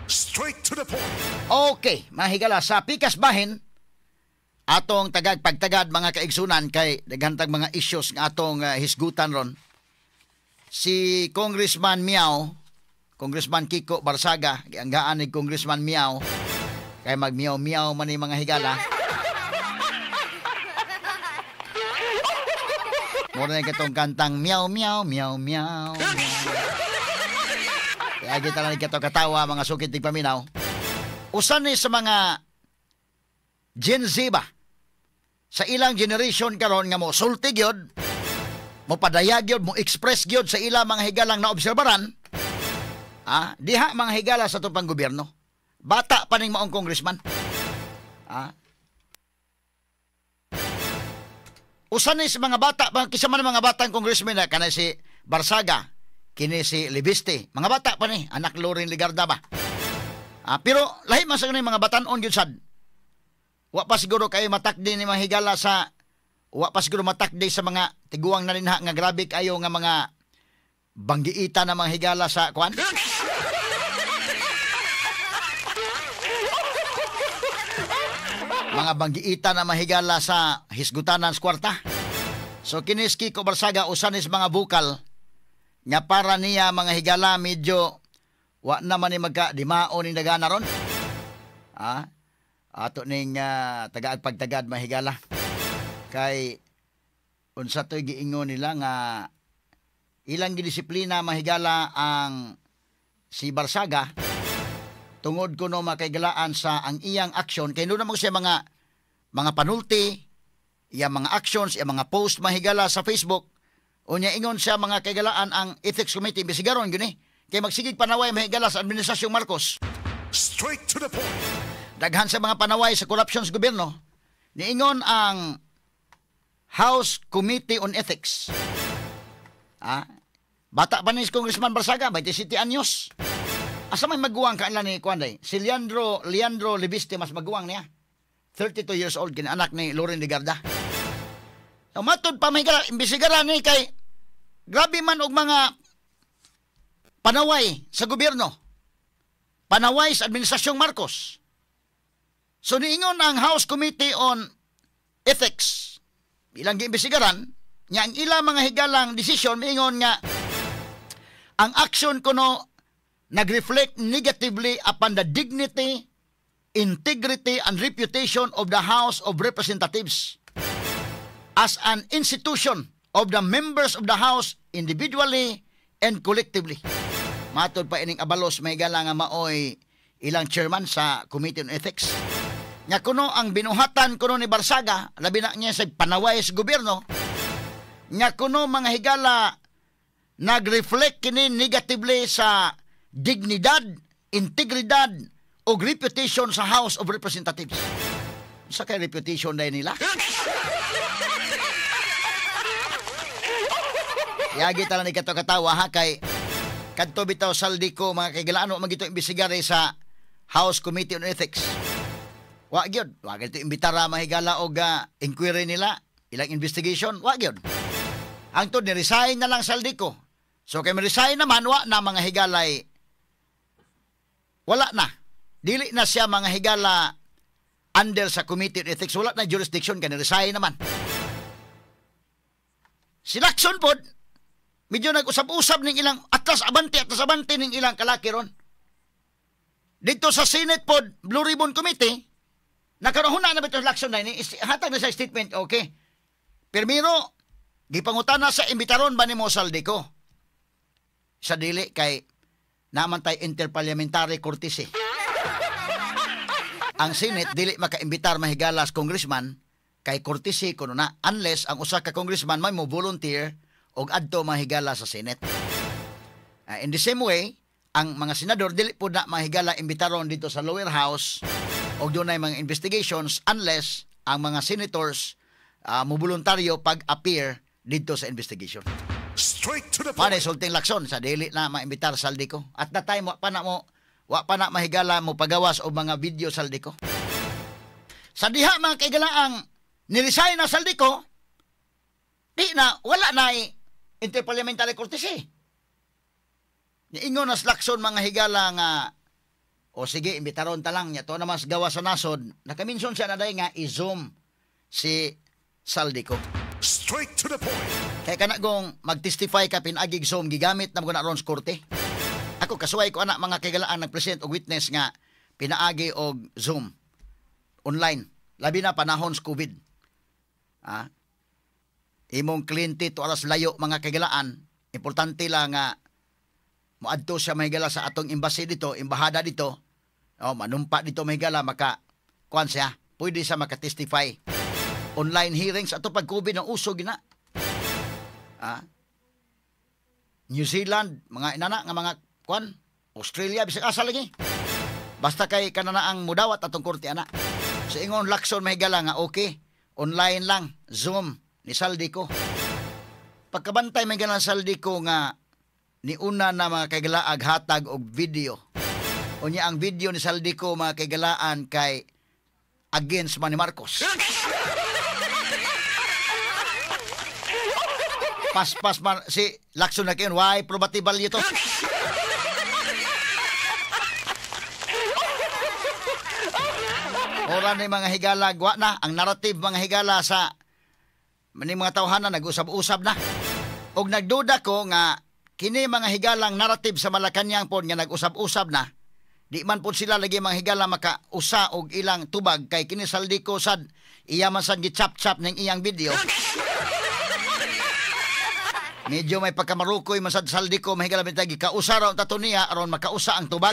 Straight to the point. Okay, mga higala, sa pikas bahin, atong tagag pagtagad, mga kaigsunan, kay daghantag mga issues nga atong hisgutan ron. Si Congressman Miao, Congressman Kiko Barsaga, gianggaan ni Congressman Miao, kay magmiyaw-miyaw man ni, mga higala. Mura na katong kantang "Meow meow meow meow." Kaya kita lang kato katawa, mga sukit tigpaminaw. Usan ni sa mga Gen Z ba? Sa ilang generation karon nga mo sulti gyud, mo padayag gyud, mo express gyud sa ilang mga higalang naobserbaran. Ah, diha, mga higala, sa atong gobyerno. Bata pa ning maong congressman. Ah, usan ni sa mga bata, kisa man mga batang congressman na kanay si Barsaga, kini si Leviste. Mga bata pa ni, anak Loren Legarda ba? Ah, pero lahi man sa mga batan-on gyud sad. Wa pa siguro kayo matakdi ni mga higala sa wa pa siguro matakdi sa mga tiguang na rinha nga grabe kayo nga mga banggiita na mga higala sa kwan. Mga banggiita na mahigala sa hisgutanan sa kwarta. So kinis Kiko Barsaga usanis mga bukal nga para niya, mga higala, medyo wa naman ni magka dimao ni dagana ron. Ah, ato ning tagaag pagtagad, mahigala. Kay unsa to'y giingon nila nga ilang gidisiplina, mahigala, ang si Barsaga tungod kuno makaigalaan sa ang iyang action kay doon naman siya mga panulti, iyang mga actions, iyang mga post, mahigala, sa Facebook. Unya ingon siya, mga kaigalaan, ang Ethics Committee imbestigaron gyud ni kay magsigig panaway, mahigala, sa administrasyong Marcos. Straight to the point. Daghan sa mga panaway sa corruption sa gobyerno. Niingon ang House Committee on Ethics. Ah, bata pa ni Congressman Barsaga, 27 anyos. Asa may maguwang kaila ni Kuanday? Si Leandro Leviste mas maguwang niya. 32 years old kini, anak ni Loren Legarda. So, matod pa may imbestigaran ni kay grabe man og mga panaway sa gobyerno. Panaway sa administrasyong Marcos. So niingon ang House Committee on Ethics, ilang giimbestigaran, nga ang ilang mga higalang desisyon miingon nga ang action kuno nag-reflect negatively upon the dignity, integrity, and reputation of the House of Representatives as an institution, of the members of the House individually and collectively. Matod pa ining Abalos, may nga maoy ilang chairman sa Committee on Ethics. Nga kuno ang binuhatan kuno ni Barsaga, labi na niya sa panaway sa gobyerno, nga kuno, mga higala, nag-reflect kini negatively sa dignidad, integridad o reputation sa House of Representatives. Sa kay reputation dahil nila? Yagi tala ni kato katawa ha, kay kadto bitaw Zaldy Co, mga kaigalaan, wa magito imbestigare sa House Committee on Ethics. Wa gyud, wa gyud imbitara, mahigala, og inquiry nila, ilang investigation, wa gyud. Hangtod ni resign na lang Zaldy Co. So kay resign naman, wa na, mga higalay, wala na. Dili na siya, mga higala, under sa Committee on Ethics. Wala na jurisdiction kay resign naman. Si Lacson pod, medyo nag-usab-usab ning ilang atlas abante ning ilang kalaki ron. Dito sa Senate pod, Blue Ribbon Committee, nakaroon na bitaw Lacson na ini, hatag na sa statement, okay. Pirmiro, gipangutana sa imbitaron ba ni mo Zaldy Co? Sa dili kay naman tay interparliamentary courtesy. Ang Senate dili makaimbitar, mahigalas, congressman kay courtesy kuno na unless ang usa ka congressman may mo volunteer og adto, mahigala, sa Senate. In the same way, ang mga senador dili po na, mahigala, imbitaron dito sa lower house og dunay mga investigations unless ang mga senators mo voluntaryo pag-appear dito sa investigation. Straight to the point. Mane sulting Lacson sa dili na maimbitar Zaldy Co. At that time wa pa na, mahigala, mo pagawas og mga video Zaldy Co. Sa diha, mga kaigalaang, niresign na Zaldy Co, di na wala na interparliamentary courtesy. Niingon na Lacson, mga higala, nga O sige, imbitaron ta lang niya. To naman sa gawa sa nasod, nakaminson siya na nga i-Zoom si Zaldy Co. Straight to the point. Kaya kana gong mag-testify ka pinagig Zoom, gigamit na mo na ron sa korte. Ako, kasuway ko ana mga kaigalaan nag-present og witness nga pinaagi og Zoom online. Labi na panahon sa COVID. Ah? Imong kliyente to aras layo mga kaigalaan, importante lang nga moadto siya mahigala sa atong embassy dito, embahada dito, oh, manumpa dito mahigala, maka kuan siya, pwede siya maka-testify. Online hearings ato pag COVID ang uso gina. Ah? New Zealand, mga inana nga mga kuan, Australia, bisag asa lagi. Basta kay kanana ang mudawat atong korte ana. Sa ingon Lacson mahigala nga okay, online lang, Zoom ni Zaldy Co. Pagkabantay mahigala Zaldy Co nga niuna na mga kaigalaag hatag og video. Unya ang video ni Zaldy Co mga kaigalaan kay against man ni Marcos. Paspas man si Lacson na kayon, why probative value to? Ora ni mga higala, gwa na ang narrative mga higala sa ni mga tawhana nag-usab-usab na. Og nagduda ko nga kini mga higalang narrative sa Malacañang pod nga nag-usab-usab na. Di man pod sila lagi mga higala makausa og ilang tubag kay kini Zaldy Co sad iya man sad gichap-chap ning iyang video. Medyo may pagkamarukoy man sad Zaldy Co mahigala bitag gikausa ra unta to niya aron makausa ang tubag.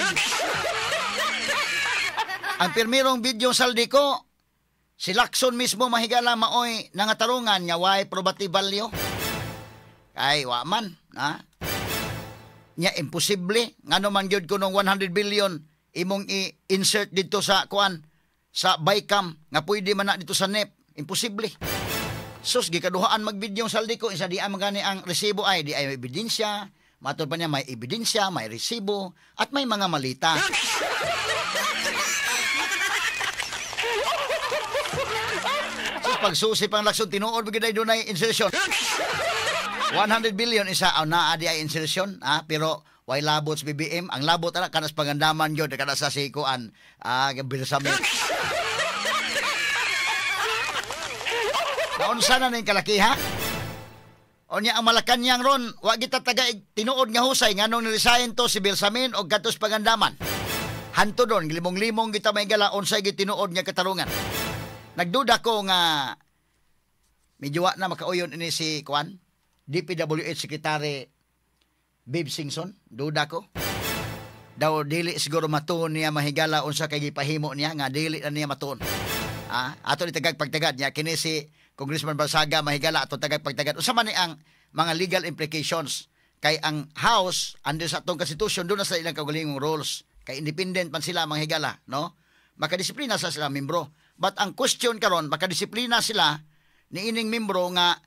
Ang pirmirong video Zaldy Co, si Lacson mismo mahigala maoy nangatarungan nga way probative value. Ay wa man, ha? Nya imposible ngano man gyud kunong 100 billion imong i-insert didto sa kuan sa bicam nga pwede man na dito sa NEP, imposible. Sus gikaduhaan magvideo Zaldy Co isa di man gani ang resibo ay di ay may ebidensya, matod pa niya may ebidensya, may resibo at may mga malita. Sus pagsusi pang Lacson tinuod gyud ay dunay insertion. 100 billion isa aw naa di ay insertion, ah, pero way labot sa BBM, ang labot ana kanas pangandaman gyud kada sa sikuan, ah, Bersamin. Naunsa na ning kalakiha? Unya ang Malacañang ron, wa kita taga tinuod nga husay nganong niresign to si Bersamin og katos pangandaman. Hanto don limong-limong kita may gala unsay gitinuod nga katarungan. Nagduda ko nga medyo wa na makauyon ini si kuan DPWH Secretary Babe Singson, duda ko. Daw dili siguro matuon niya mahigala unsa kay gipahimo niya nga dili na niya matuon. Ah, ato ni tagag pagtagad niya kini si Congressman Barsaga mahigala ato tagag pagtagad. Unsa man ni ang mga legal implications kay ang House under sa atong constitution doon na sa ilang kaugalingong rules kay independent man sila mga higala, no? Makadisiplina sa sila membro. But ang question karon makadisiplina sila niining membro nga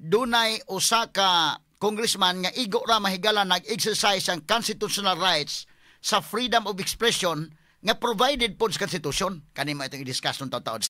dunay usa ka congressman nga igo ra mahigala nag-exercise ang constitutional rights sa freedom of expression nga provided po sa Constitution. Kani mo itong i-discuss nung taon-taon.